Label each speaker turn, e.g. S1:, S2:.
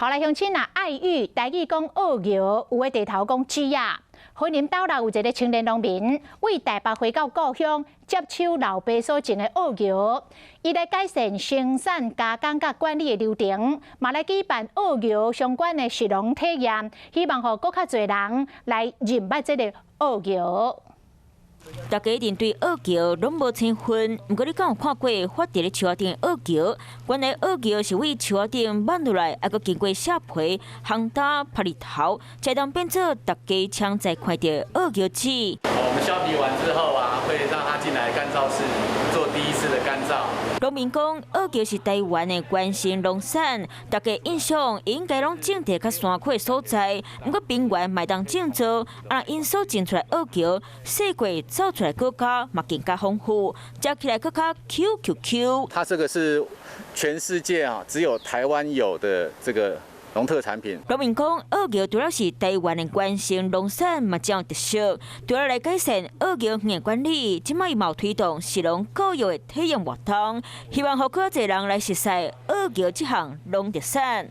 S1: 外來鄉親若愛玉，台語講澳蟯，有的地頭講枝仔。雲林斗六有一个青年農民，為台北回到故鄉接手老爸所種的澳蟯，伊來改善生產加工佮管理的流程，嘛來舉辦澳蟯相關的食農體驗，希望予閣較濟人來認捌這个澳蟯。
S2: 大家一定對澳蟯攏無生分，毋過你敢有看過發佇咧樹仔頂的澳蟯？原來澳蟯是對樹仔頂挽落來，猶閣經過削皮、烘焦、曬日頭，才當變做大家常在看著澳蟯子。
S3: 我們削皮完之後啊，會讓它進來乾燥室做第一次的乾燥。
S2: 農民講，澳蟯是台灣的原生農產，大家印象應該攏種佇較山區的所在。毋過平原嘛會當種做，啊，𪜶所種出來澳蟯，細過做出來果膠嘛更加豐富，食起來閣較 Q Q Q。
S3: 它這個是全世界啊，只有台灣有的這個農特產品。
S2: 農民講，澳蟯除了是台灣的原生農產，嘛真有特色。除了來改善澳蟯園管理，這擺伊嘛有推動食農教育的體驗活動，希望予閣較濟人來熟悉澳蟯這項農特產。